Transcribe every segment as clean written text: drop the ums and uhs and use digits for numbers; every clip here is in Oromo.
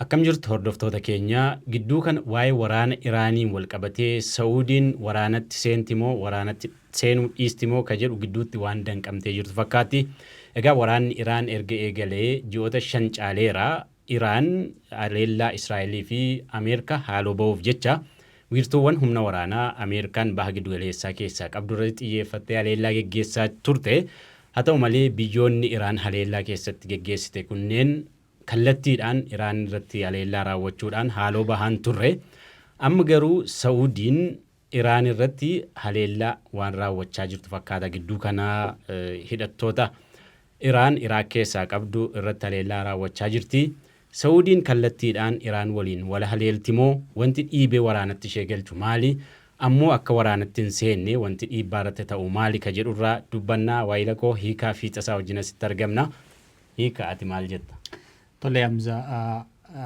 Akkam jirtu hordoftoota keenya? Gidduu kana waa'ee waraana Iraaniin wal qabatee Sa'uudiin waraanatti seenti moo waraanatti seenuu dhiisti moo ka jedhu gidduutti waan danqamtee jirtu fakkaatti. Egaa waraanni Iraan erga eegalee ji'oota 5 caaleera. Iraan haleellaa Israa'elii fi Ameerika haaloo bahuuf jecha wiirtuuwwan humna waraanaa Ameerikaan Baha Giddugaleessaa keessaa qabdu irratti xiyyeeffattee haleellaa geggeessaa turte. Haa ta'u malee biyyoonni Iraan haleellaa keessatti geggeessite kunneen kallattiidhaan Iraan irratti haleellaa raawwachuudhaan haaloo bahaan turre. Amma garuu Sa'uudiin Iraan irratti haleellaa waan raawwachaa jirtu fakkaata. Gidduu kana hidhattoota Iraan Iraaq keessaa qabdu irratti haleellaa raawwachaa jirti. Sa'uudiin kallattiidhaan Iraan waliin wal haleelti moo wanti dhiibee waraanatti ishee galchu maali? Ammoo akka waraanatti hin seenne wanti dhiibbaa irratti ta'u maali ka jedhurraa dubbanna. Waayila koo Hiikaa Fiixasaa wajjin asitti argamna. Hiika, ati maal jetta? Tole Hamza,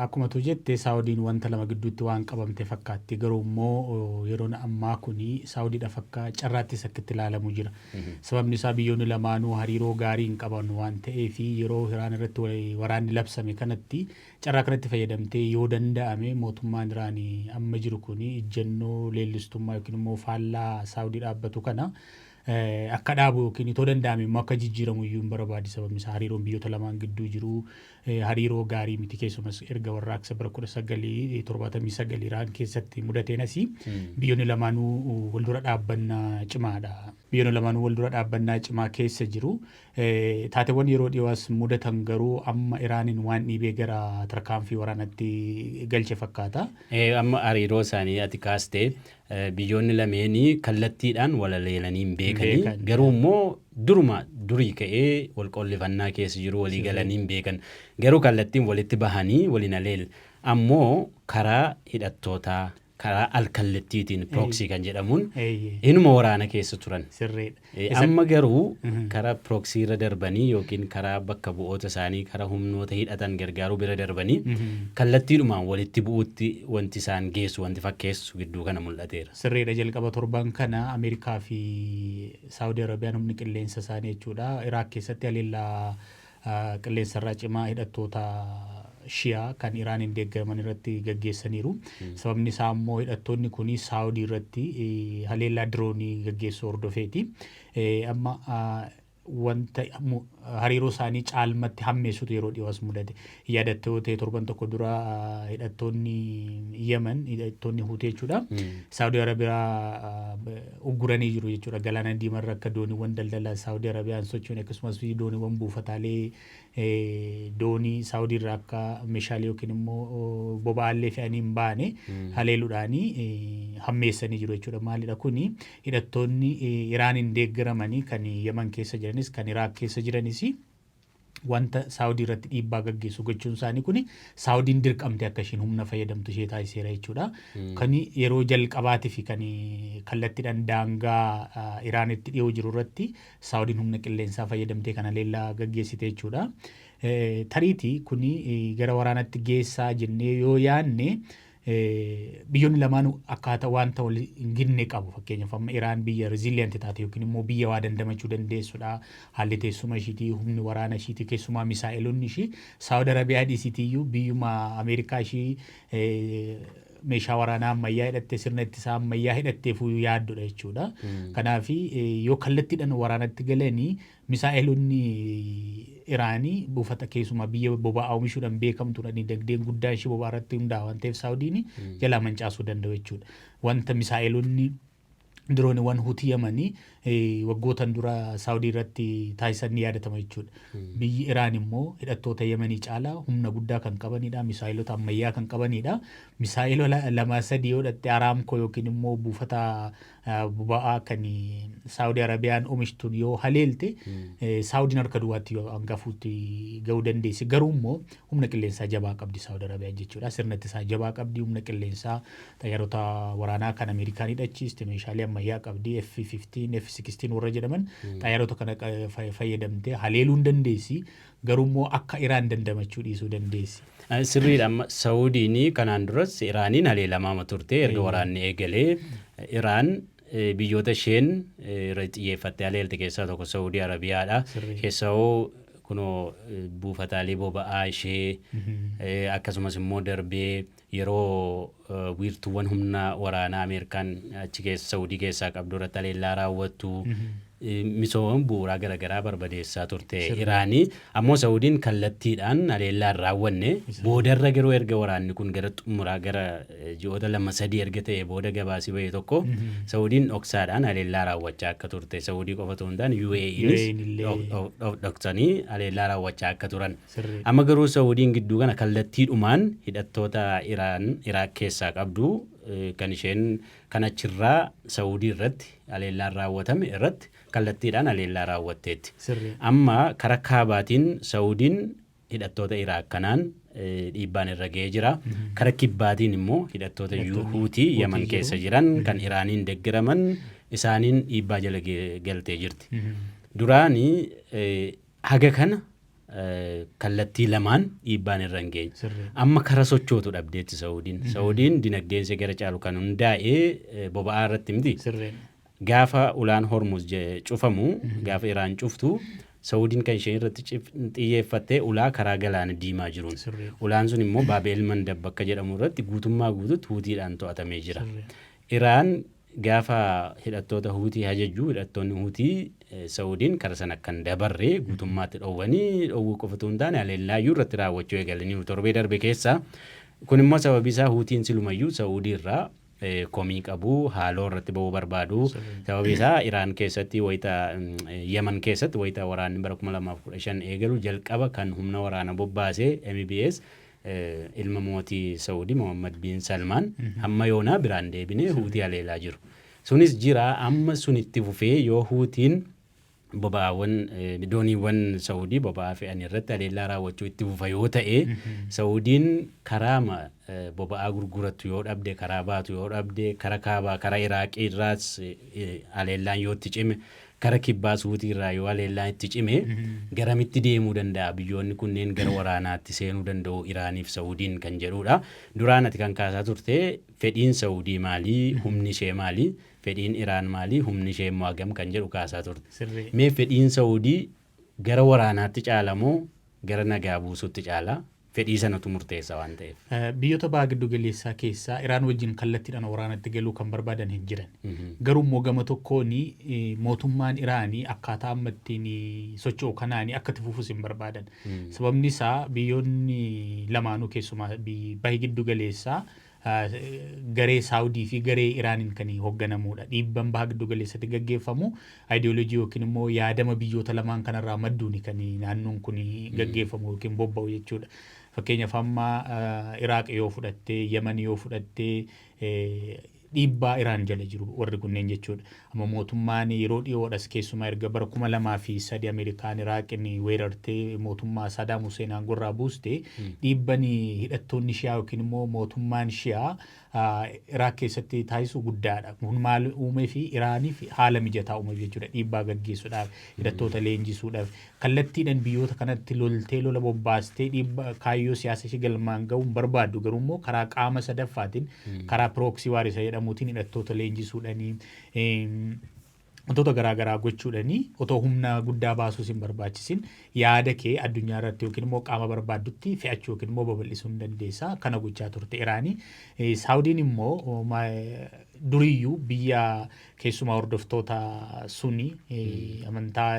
akkuma tu jette Saawudiin wanta lama gidduutti waan qabamte fakkaatti. Garuu immoo yeroon ammaa kuni Saawudiidhaaf akka carraattis akka itti ilaalamu jira. Sababni isaa biyyoonni lamaanuu hariiroo gaarii hin qaban waan ta'eef, yeroo Iraan irratti waraanni labsame kanatti carraa kanatti fayyadamtee yoo danda'ame mootummaan Iraan amma jiru kuni ijjannoo leellistummaa yookiin immoo faallaa Saawudii dhaabbatu kana akka dhaabu yookiin itoo danda'ame immoo akka jijjiiramu iyyuu hin barbaadi. Sababni isaa hariiroon biyyoota lamaan gidduu jiru hariiroo gaarii miti. Keessumas erga warraaqsa bara 1979 Iraan keessatti mudateen asii biyyoonni lamaanuu wal dura dhaabbannaa cimaadha. Biyyoonni lamaanuu wal dura dhaabbannaa cimaa keessa jiru. Taateewwan yeroo dhiyoo as mudatan garuu amma Iraaniin waan dhiibee gara tarkaanfii waraanatti galche fakkaata. Amma hariiroo isaanii ati kaaste, biyyoonni lameenii kallattiidhaan wal haleelanii hin beekanii, garuu immoo duruma durii ka'ee wal qollifannaa keessa jiru, walii galanii hin beekan, garuu kallattiin walitti bahanii waliin haleel ammoo karaa hidhattootaa, karaa alkallattiitiin, proxy kan jedhamuun inuma waraana keessa turan. Amma garuu karaa proxy irra darbanii yookiin karaa bakka bu'oota isaanii, karaa humnoota hidhatan gargaaruu bira darbanii kallattiidhumaan walitti bu'uutti wanti isaan geessu, wanti fakkeessu gidduu kana mul'ateera. Sirriidha. Jalqaba torban kana Ameerikaa fi Saawudii Arabiyaan humni qilleensa isaanii jechuudha Iraaq keessatti haleellaa qilleensarraa cimaa hidhattoota Shiyaa kan Iraaniin deeggaraman irratti gaggeessaniiru. Sababni isaa immoo hidhattoonni kun Saawudii irratti haleellaa diroonii gaggeessuu hordofeeti. Amma wanta hariiroo isaanii caalmatti hammeessutu yeroo dhiyoo as mudate. Yaadattee yoo ta'e, torban tokko dura hidhattoonni Yemen, hidhattoonni Huutii jechuudha, Saawudii Arabiyaa ugguranii jiru jechuudha. Galaana Diimarra akka dooniiwwan daldala Saawudii Arabiyaan socho'an, akkasumas dooniiwwan buufataalee doonii Saawudii irraa akka meeshaalee yookiin immoo boba'aallee fe'anii hin baane haleeluudhaanii hammeessanii jiru jechuudha. Maalidha kuni? Hidhattoonni Iraaniin deeggaramanii kan Yemen keessa jiranis kan Iraaq keessa jiranis wanta Saawudii irratti dhiibbaa gaggeessu gochuun isaanii kuni Saawudiin dirqamte akka ishiin humna fayyadamtu ishee taasiseera jechuudha. Kan yeroo jalqabaatii fi kan kallattiidhaan daangaa Iraanitti dhiyoo jiru irratti Saawudiin humna qilleensaa fayyadamtee kan haleellaa gaggeessite jechuudha. Tariitii kuni gara waraanatti geessaa jennee yoo yaadne, biyyoonni lamaan akkaataa wanta wal hin ginne qabu. Fakkeenyaaf amma Iraan biyya resilient taate yookiin immoo biyya waa dandamachuu dandeessudha. Haalli teessuma ishiitii, humni waraana ishiitii, keessumaa misaa'eloonni ishii Saawud Arabiyaa dhiisitiiyyuu biyyuma Ameerikaa ishii meeshaa waraanaa ammayyaa hidhattee, sirna ittisaa ammayyaa hidhatteef yaaddudha jechuudha. Kanaaf yoo kallattiidhaan waraanatti galanii misaa'eloonni Iraanii buufata keessumaa biyya boba'aa oomishuudhaan beekamtuudha. Dinagdeen guddaan ishee boba'aa irratti hundaa'a waan ta'eef Saawudiin jalaa mancaasuu danda'u jechuudha. Wanta misaa'eloonni dirooniiwwan Hutii Yamanii waggootan dura Saawudii irratti taasisan ni yaadatama jechuudha. Biyyi Iraan immoo hidhattoota Yamanii caalaa humna guddaa kan qabanidha. Misaa'elota ammayyaa kan qabanidha. Misaa'elota lama sadii yoo hidhatte Araamkoo yookiin immoo buufata boba'aa kan Saawudii Arabiyaan oomishtuun yoo haleelte, Saawudiin harka duwwaatti yoo hangafuutti ga'uu dandeessi. Garuu immoo humna qilleensaa jabaa qabdi Saawudii Arabiyaan jechuudha. Sirna ittisaa jabaa qabdi. Humna qilleensaa xayyaarota waraanaa kan Ameerikaan hidhachiiste, meeshaalee ammayyaa qabdi. F-15, F-16 warra jedhaman xayyaarota kana fayyadamtee haleeluu hin dandeessi. Garuu immoo akka Iraan dandamachuu dhiisuu dandeessi. Sirriidha. Amma Saawudiin kanaan duras Iraaniin haleelamaama turte erga waraanni eegalee. Iraan biyyoota isheen irra xiyyeeffattee haleelte keessaa tokko Saawudii Arabiyaadha. Keessawuu Kunoo buufataalee boba'aa ishee, akkasumas immoo darbee yeroo wiirtuuwwan humna waraanaa Ameerikaan achi keessa Saawudii keessaa qabdu irratti haleellaa raawwattu, misoomawwan bu'uuraa garaagaraa barbadeessaa turte Iraanii. Ammoo Saawudiin kallattiidhaan haleellaa hin raawwanne. Boodarra garuu erga waraanni kun gara xumuraa gara ji'oota 2-3 erga ta'e booda gabaasii bahe tokko Saawudiin dhoksaadhaan haleellaa raawwachaa akka turte, Saawudii qofa otoo hin taane UAEnis dhoksanii haleellaa raawwachaa akka turan. Amma garuu Saawudiin gidduu kana kallattiidhumaan hidhattoota Iraan Iraaq keessaa qabdu kan isheen kan achirraa Saawudii irratti haleellaan raawwatame irratti kallattiidhaan haleellaa raawwatteetti. Amma kara kaabaatiin Saawudiin hidhattoota Iraaq kanaan dhiibbaan irra ga'ee jira. Kara kibbaatiin immoo hidhattoota Huutii Yaman keessa jiran kan Iraaniin deeggaraman isaaniin dhiibbaa jala galtee jirti. Duraani haga kana kallattii lamaan dhiibbaan irra hin geenye. Amma kara sochootu dhabdeetti Saawudiin. Saawudiin dinagdeen ishee gara caalu kan hundaa'e boba'aa irratti miti. Gaafa ulaan Hormuz cufamu, gaafa Iraan cuftu, Saawudiin kan isheen irratti xiyyeeffattee ulaa karaa galaana diimaa jiruun. Ulaan sun immoo Baabel Mandab bakka jedhamu irratti guutummaa guututti Huutiidhaan to'atamee jira. Iraan gaafa hidhattoota Huutii ajajju, hidhattoonni Huutii Saawudiin kara sana kan dabarre guutummaatti dhoowwanii, dhoowwuu qofa otoo hin taane haleellaayyuu irratti raawwachuu eegalaniiru torbee darbe keessa. Kun immoo sababi isaa Huutiin silumayyuu Saawudii irraa komii qabu, haaloo irratti ba'uu barbaadu. Sababi isaa Iraan keessatti wayita, Yemen keessatti wayita waraanni bara 2015 eegalu jalqaba kan humna waraana bobbaase MBS, ilma mootii Saawudii Mohammad bin Salmaan, hamma yoonaa biraan deebinee Huutii haleelaa jiru. Sunis jira. Amma sun itti fufee yoo Huutiin boba'aawwan, dooniiwwan Saawudii boba'aa fe'an irratti haleellaa raawwachuu itti fufa yoo ta'e, Saawudiin karaama boba'aa gurgurattu yoo dhabde, karaa baatu yoo dhabde, kara kaabaa kara Iraaqii irraas haleellaan yoo itti cime, kara kibbaas Huutii irraa yoo haleellaan itti cime, garamitti deemuu danda'a? Biyyoonni kunneen gara waraanaatti seenuu danda'u Iraaniif Saawudiin kan jedhudha. Duraan ati kan kaasaa turte fedhiin Saawudii maali? Humni ishee maali? Fedhiin Iraan maali? Humni ishee immoo hagam kan jedhu kaasaa turte. Mee fedhiin Saawudii gara waraanaatti caala moo gara nagaa buusuutti caala? Fedhii sanatu murteessa waan ta'eef. Biyyoota baha giddu galeessaa keessaa Iraan wajjin kallattiidhaan waraanatti galuu kan barbaadan hin jiran. Garuu immoo gama tokkoon mootummaan Iraanii akkaataa amma ittiin socho'u kanaanii akka itti fufus hin barbaadan. Sababni isaa biyyoonni lamaanuu, keessumaa bahi giddu galeessaa, garee Saawudii fi garee Iraaniin kan hoogganamudha. Dhiibban baha giddu galeessatti gaggeeffamu ayidiyoolojii yookiin immoo yaadama biyyoota lamaan kanarraa madduuni kan naannoon kun gaggeeffamu yookiin bobba'u jechuudha. Fakkeenyaaf amma Iraaq yoo fudhattee, Yemen yoo fudhattee, dhiibbaa Iraan jala jiru warri kunneen jechuudha. Amma mootummaan yeroo dhiyoodhas, keessumaa erga bara 2003 Ameerikaan Iraaqin weerartee mootummaa Saadaam Hussein aangorraa buuste, dhiibban hidhattoonni Shiyaa yookiin immoo mootummaan Shiyaa Iraaq keessatti taasisu guddaadha. Kun maal uumee fi Iraaniif haala mijataa uumeef jechuudha. Dhiibbaa gaggeessuudhaaf, hidhattoota leenjisuudhaaf, kallattiidhaan biyyoota kanatti loltee, lola bobbaastee dhiibba kaayyoo siyaasa ishee galmaan gahuun barbaaddu, garuu immoo karaa qaama sadaffaatiin, karaa proxy war isa jedhamuutiin, hidhattoota leenjisuudhaanii wantoota garaa garaa gochuudhaanii otoo humna guddaa baasuus hin barbaachisin yaada kee addunyaa irratti yookiin immoo qaama barbaaddutti fe'achuu yookiin immoo babal'isuu hin dandeessa. Kana gochaa turte Iraanii. Saawudiin immoo duriyyuu biyya keessumaa hordoftoota suni, amantaa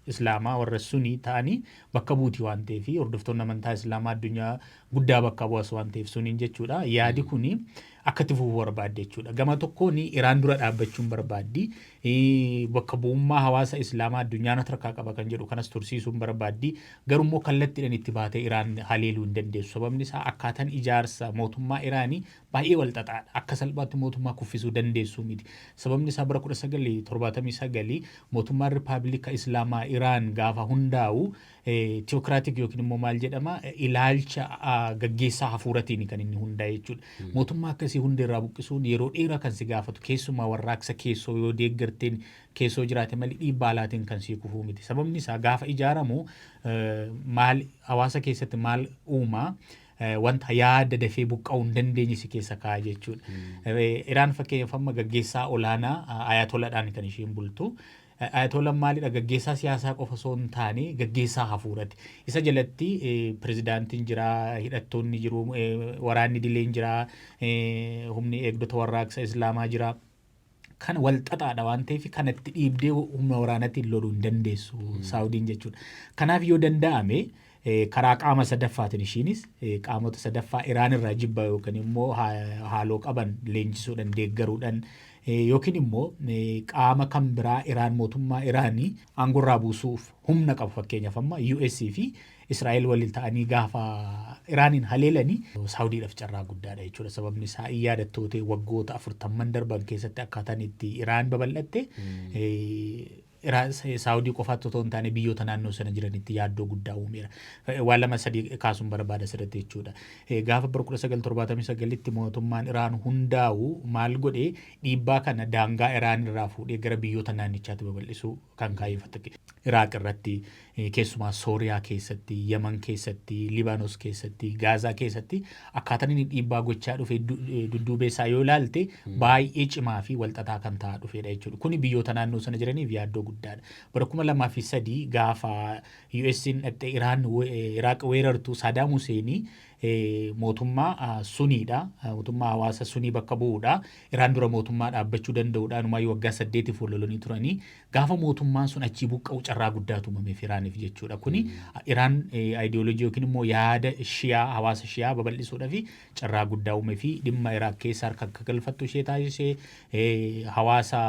Islaamaa warra sunii ta'anii bakka buuti waan ta'eef, hordoftoonni amantaa Islaamaa addunyaa guddaa bakka bu'as waan ta'eef suniin jechuudha. Yaadi kuni akka itti fufuu barbaadde jechuudha. Gama tokkoon Iraan dura dhaabbachuun barbaaddi. Bakka bu'ummaa hawaasa Islaamaa addunyaan harkaa qaba kan jedhu kanas tursiisuun barbaaddi. Garuu immoo kallattiidhaan itti baatee Iraan haleeluu hin dandeessu. Sababni isaa akkaataan ijaarsa mootummaa Iraanii baay'ee wal xaxaadha. Akka salphaatti mootummaa kuffisuu dandeessuu miti. Sababni isaa bara 1979 mootummaan Rippaabilika Islaamaa Iraan gaafa hundaa'u theocratic yookiin immoo maal jedhama, ilaalcha gaggeessaa hafuuratiin kan inni hundaa'e jechuudha. Mootummaa akkasii hundeerraa buqqisuun yeroo dheeraa kan si gaafatu, keessumaa warraaqsa keessoo yoo deeggarteen keessoo jiraate malee dhiibbaa alaatiin kan sii kufuu miti. Sababni isaa gaafa ijaaramu maal hawaasa keessatti maal uumaa, wanta yaada dafee buqqa'uu hin dandeenye si keessa kaa'a jechuudha. Iraan fakkeenyaaf amma gaggeessaa olaanaa Ayatolaadhaan kan isheen bultu. Ayatollaan maalidha? Gaggeessaa siyaasaa qofa osoo hin taane gaggeessaa hafuurati. Isa jalatti pirezidaantiin jira, hidhattoonni jiru, waraanni dileen jira, humni eegdota warraaqsa Islaamaa jira. Kan wal xaxaadha waan ta'eef kanatti dhiibdee humna waraanaatiin loluu hin dandeessu Saawudiin jechuudha. Kanaaf yoo danda'ame karaa qaama sadaffaatiin ishiinis qaamota sadaffaa Iraan irraa jibba yookiin immoo haaloo qaban leenjisuudhaan, deeggaruudhaan, yookiin immoo qaama kan biraa Iraan, mootummaa Iraanii aangorraa buusuuf humna qabu, fakkeenyaaf amma US fi Israa'el waliin ta'anii gaafa Iraaniin haleelanii Saawudiidhaaf carraa guddaadha jechuudha. Sababni isaa in yaadattootee waggoota 40n darban keessatti akkaataan itti Iraan babal'atte Saawudii qofaatti otoo hin taane biyyoota naannoo sana jiranitti yaaddoo guddaa uumeera. Waan lama sadii kaasuun barbaada asirratti jechuudha. Gaafa bara 1979tti mootummaan Iraan hundaa'u maal godhee dhiibbaa kana daangaa Iraan irraa fuudhee gara biyyoota naannichaatti babal'isuu kan kaayyeffate. Iraaq irratti, keessumaa Sooriyaa keessatti, Yaman keessatti, Libaanos keessatti, Gaazaa keessatti akkaataan inni dhiibbaa gochaa dhufe dudduubee isaa yoo ilaalte baay'ee cimaa fi walxaxaa kan ta'aa dhufedha jechuudha. Kuni biyyoota naannoo sana jiraniif yaaddoo guddaadha. Bara 2003 gaafa US'n dhaqxee Iraan Iraaq weerartu Saadaam Huseenii mootummaa Suniidha. Mootummaa hawaasa Sunii bakka bu'uudha. Iraan dura mootummaa dhaabbachuu danda'uudha. Inumaayyuu waggaa 8f wal lolanii turanii. Gaafa mootummaan sun achii buqqa'u carraa guddaatu uumameef Iraaniif jechuudha. Kuni Iraan ayidiyoolojii yookiin immoo yaada Shiyaa, hawaasa Shiyaa babal'isuudhaaf carraa guddaa uume fi dhimma Iraaq keessa harka akka galfattu ishee taasise. Hawaasa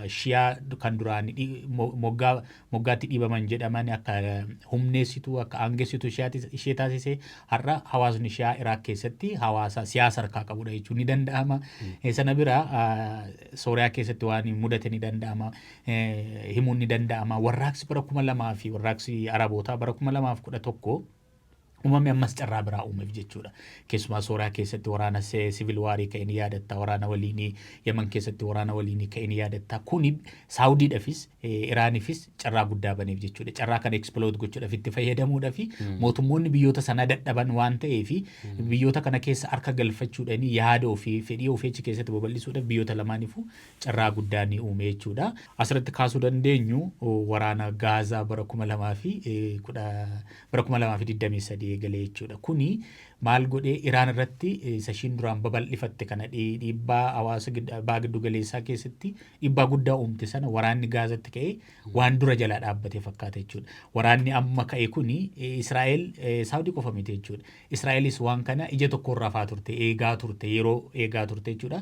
Shiyaa kan duraan moggaa moggaatti dhiibaman jedhaman akka humneessitu, akka aangessitu ishee taasise. Har'a hawaasni Shiyaa Iraaq keessatti hawaasa siyaasa harkaa qabudha jechuun ni danda'ama. Sana bira Sooriyaa keessatti waan mudate ni danda'ama. Himuun ni danda'ama. Warraaqsi bara 2000 fi warraaqsi Arabootaa bara 2011 uumame ammas carraa biraa uumeef jechuudha. Keessumaa Sooriyaa keessatti waraana civil warii ka'e ni yaadatta. Waraana waliinii Yaman keessatti waraana waliinii ka'e ni yaadatta. Kuni Saawudiidhaafis Iraaniifis carraa guddaa baneef jechuudha. Carraa kana exploit gochuudhaaf, itti fayyadamuudhaaf, mootummoonni biyyoota sanaa dadhaban waan ta'eef biyyoota kana keessa harka galfachuudhaan yaada ofii, fedhii ofii achi keessatti babal'isuudhaaf biyyoota lamaaniifuu carraa guddaa ni uume jechuudha. Asirratti kaasuu dandeenyu waraana Gaazaa bara 2010, bara 2023 eegalee jechuudha. Kuni maal godhee? Iraan irratti isa ishiin duraan babal'ifatte kana, dhiibbaa hawaasa baha giddu galeessaa keessatti dhiibbaa guddaa uumte sana, waraanni Gaazatti ka'ee waan dura jalaa dhaabbate fakkaata jechuudha. Waraanni amma ka'e kuni Israa'el, Saawudii qofa miti jechuudha. Israa'elis waan kana ija tokkoon rafaa turte, eegaa turte, yeroo eegaa turte jechuudha.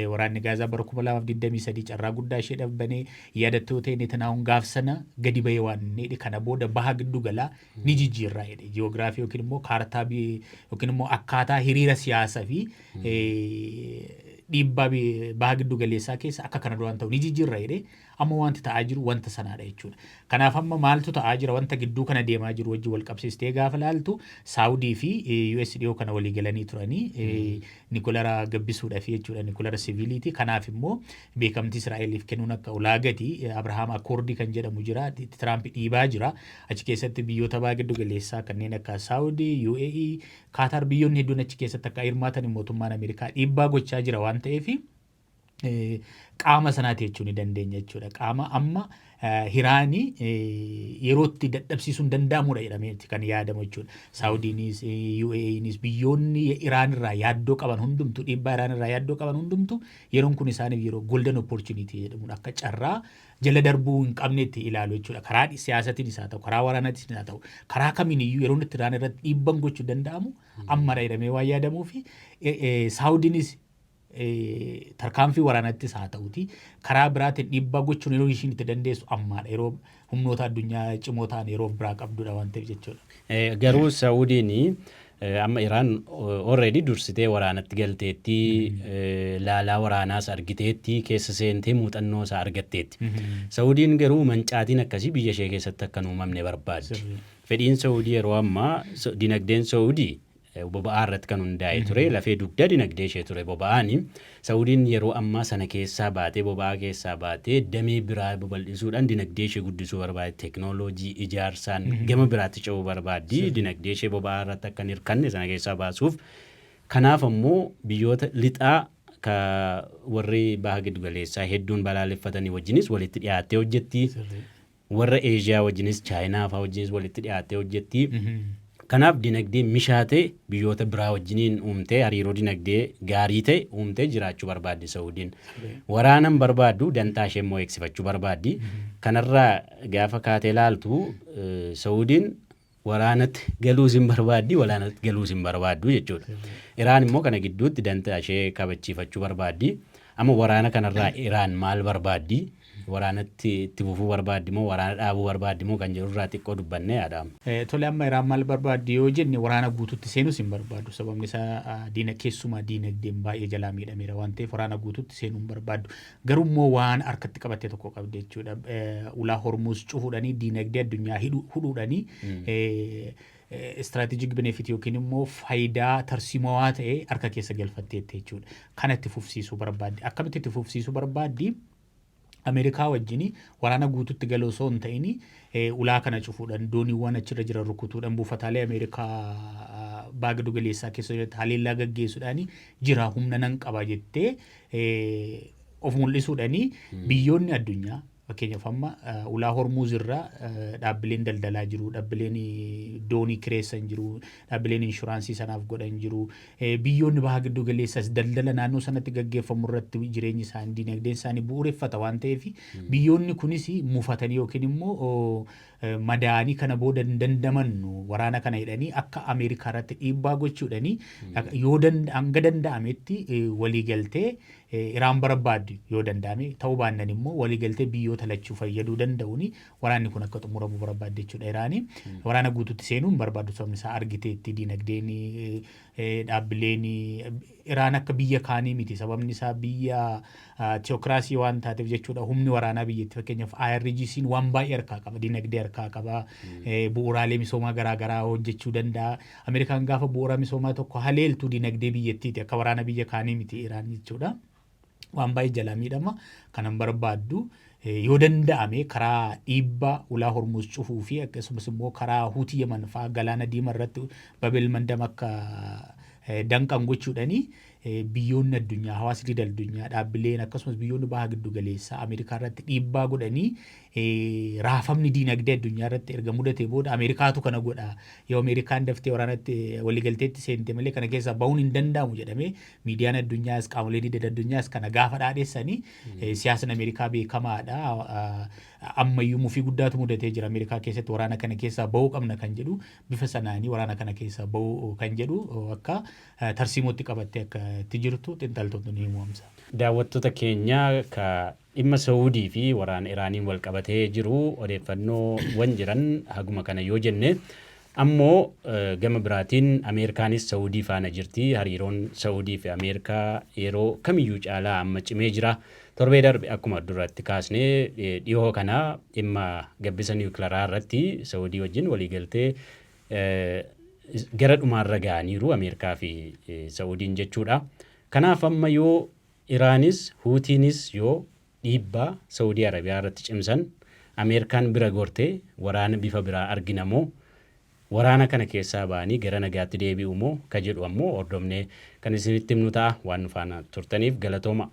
Waraanni Gaazaa bara 2023 carraa guddaa ishee dhabbanee yaadattoo ta'e Netanahuun gaaf sana gadi bahee waan inni jedhe, kana booda baha giddu galaa ni jijjiirraa jedhe. Ji'oogiraafii yookiin immoo kaartaa yookiin immoo akkaataa hiriira siyaasaa fi dhiibbaa baha giddu galeessaa keessa akka kana duraan ta'u ni jijjiirra jedhee, amma wanti ta'aa jiru wanta sanaadha jechuudha. Kanaaf amma maaltu ta'aa jira? Wanta gidduu kana deemaa jiru wajjin wal qabsiistee gaafa laaltu Saawudii fi US dhiyoo kana walii galanii turanii nuclear gabbisuudhaaf jechuudha, nuclear siviiliiti. Kanaaf immoo beekamtii Israa'eliif kennuun akka ulaagati Abrahaam Accord kan jedhamu jira. Tiraamp dhiibaa jira. Achi keessatti biyyoota baha giddu galeessaa kanneen akka Saawudii, UAE, Kaataar, biyyoonni hedduun achi keessatti akka hirmaatan mootummaan Ameerikaa dhiibbaa gochaa jira waan ta'eef qaama sanaati jechuu ni dandeenya jechuudha. Qaama amma Iraanii yerootti dadhabsiisuun danda'amudha jedhameeti kan yaadamu jechuudha. Saawudiinis, UAEnis, biyyoonni Iraan irraa yaaddoo qaban hundumtu, dhiibbaa Iraan irraa yaaddoo qaban hundumtu yeroon kun isaaniif yeroo golden opportunity jedhamudha. Akka carraa jala darbuu hin qabnetti ilaalu jechuudha. Karaa siyaasatiin haa ta'u, karaa waraanaatiin haa ta'u, karaa kamiin iyyuu yeroon itti Iraan irratti dhiibban gochuu danda'amu ammadha jedhamee waan yaadamuu fi Saawudiinis tarkaanfii waraanattis haa ta'uti karaa biraatiin dhiibbaa gochuun yeroo ishiin itti dandeessu ammaadha, yeroo humnoota addunyaa cimoo ta'an yeroo of biraa qabdudha waan ta'eef jechuudha. Garuu Saawudiin amma Iraan already dursitee waraanatti galteetti, laalaa waraanaas argiteetti, keessa seentee muuxannoo isaa argatteetti. Saawudiin garuu mancaatiin akkasii biyya ishee keessatti akka hin uumamne barbaaddi. Fedhiin Saawudii yeroo ammaa, dinagdeen Saawudii boba'aa irratti kan hundaa'e ture, lafee dugda dinagdee ishee ture boba'aani. Saawudiin yeroo ammaa sana keessaa baatee, boba'aa keessaa baatee, damee biraa babal'isuudhaan dinagdee ishee guddisuu barbaaddi. Teeknooloojii ijaarsaan gama biraatti ce'uu barbaaddi. Dinagdee ishee boba'aa irratti akka hin hirkanne sana keessaa baasuuf. Kanaaf ammoo biyyoota lixaa Ka warri baha giddugaleessaa hedduun balaaleffatanii wajjinis walitti dhiyaattee hojjetti. Warra Eeshiyaa wajjinis, Chaayinaa fa'aa wajjinis walitti dhiyaattee hojjetti. Kanaaf dinagdee mishaa ta'e biyyoota biraa wajjiniin uumtee, hariiroo dinagdee gaarii ta'e uumtee jiraachuu barbaaddi Saawudiin. Waraanan barbaaddu, dantaa ishee immoo eegsifachuu barbaaddi. Kanarraa gaafa kaatee ilaaltu, Saawudiin waraanatti galuus hin barbaaddi, waraanatti galuus hin barbaaddu jechuudha. Iraan immoo kana gidduutti dantaa ishee kabachiifachuu barbaaddi. Amma waraana kanarraa Iraan maal barbaaddi? Waraanatti itti fufuu barbaaddi moo waraana dhaabuu barbaaddi moo kan jedhurraa xiqqoo dubbannee yaadama. Tole, amma Iraan maal barbaaddi yoo jenne, waraana guutuutti seenuus hin barbaaddu. Sababni isaa diina keessumaa diinagdeen baay'ee jalaa miidhameera waan ta'eef waraana guutuutti seenuu hin barbaaddu. Garuu immoo waan harkatti qabatte tokko qabdi jechuudha. Ulaa Hormuuz cufuudhanii, diinagdee addunyaa hudhuudhanii strategic benefit yookiin immoo faayidaa tarsiimawaa ta'e harka keessa galfatteetti jechuudha. Kana itti fufsiisuu barbaaddi. Akkamitti itti fufsiisuu barbaaddi? Ameerikaa wajjin waraana guutuutti galuu osoo hin ta'in, ulaa kana cufuudhaan, dooniiwwan achirra jiran rukutuudhaan, buufataalee Ameerikaa baha giddu galeessaa keessa jiran haleellaa gaggeessuudhaan jira, humna nan qaba jettee of mul'isuudhaan, biyyoonni addunyaa, fakkeenyaaf amma ulaa Hormuuz irra dhaabbileen daldalaa jiru, dhaabbileen doonii kireessan jiru, dhaabbileen inshuraansii sanaaf godhan jiru. Biyyoonni baha giddu galeessas daldala naannoo sanatti gaggeeffamu irratti jireenyi isaanii, dinagdeen isaanii bu'uureffata waan ta'eef, biyyoonni kunis mufatanii yookiin immoo madaa'anii kana booda hin dandamannu waraana kana jedhanii akka Ameerikaa irratti dhiibbaa gochuudhanii, yoo hanga danda'ametti waliigaltee Iraan barbaaddu yoo danda'ame, ta'uu baannan immoo waliigaltee biyyoota lachuu fayyaduu danda'uun waraanni kun akka xumuramu barbaadde jechuudha Iraanii. Waraana guutuutti seenuu hin barbaaddu, sababni isaa argiteetti diinagdeen dhaabbileen Iraan akka biyya kaanii miti, sababni isaa biyya theocracy waan taateef jechuudha. Humni waraanaa biyyatti, fakkeenyaaf IRGC'n, waan baay'ee harkaa qaba, diinagdee harkaa qaba, bu'uuraalee misoomaa garaagaraa hojjechuu danda'a. Ameerikaan gaafa bu'uura misoomaa tokko haleeltu diinagdee biyyattiiti, akka waraana biyya kaanii miti Iraan jechuudha. Waan baay'ee jalaa miidhama, kanan barbaaddu yoo danda'ame karaa dhiibbaa ulaa Hormuuz cufuu fi akkasumas immoo karaa Huutii Yaman fa'aa galaana diimaa irratti Babel Mandam akka danqan gochuudhani, biyyoonni addunyaa, hawaasni idil addunyaa, dhaabbileen akkasumas biyyoonni baha giddu galeessaa Ameerikaa irratti dhiibbaa godhanii, raafamni diinagdee addunyaa irratti erga mudatee booda Ameerikaatu kana godha, yoo Ameerikaan daftee waraanatti waliigalteetti seente malee kana keessaa bahuun hin danda'amu jedhamee, miidiyaan addunyaas qaamoleen idil addunyaas kana gaafa dhaadheessanii, siyaasni Ameerikaa beekamaadha. Ammayyuu mufii guddaatu mudatee jira Ameerikaa keessatti, waraana kana keessaa bahuu qabna kan jedhu, bifa sanaanii waraana kana keessaa bahuu kan jedhu akka tarsiimootti qabattee akka itti jirtu xiinxaltoonni ni himu. Daawwattoota keenya, ka dhimma Saawudii fi waraana Iraaniin wal qabatee jiru odeeffannoowwan jiran haguma kana yoo jenne, ammoo gama biraatiin Ameerikaanis Saawudii faana jirti. Hariiroon Saawudii fi Ameerikaa yeroo kamiyyuu caalaa amma cimee jira. Torbee darbe akkuma duratti kaasnee, dhihoo kana dhimma gabbisa niwukilaraa irratti Saawudii wajjin waliigaltee gara dhumaarra ga'aniiru Ameerikaa fi Saawudiin jechuudha. Kanaaf amma yoo Iraanis Huutiinis yoo dhiibbaa Saawudii Arabiyaa irratti cimsan, Ameerikaan bira gortee waraana bifa biraa argina moo, waraana kana keessaa ba'anii gara nagaatti deebi'u moo ka jedhu ammoo hordofnee kan isinitti himnu ta'a. Waan nu faana turtaniif galatooma.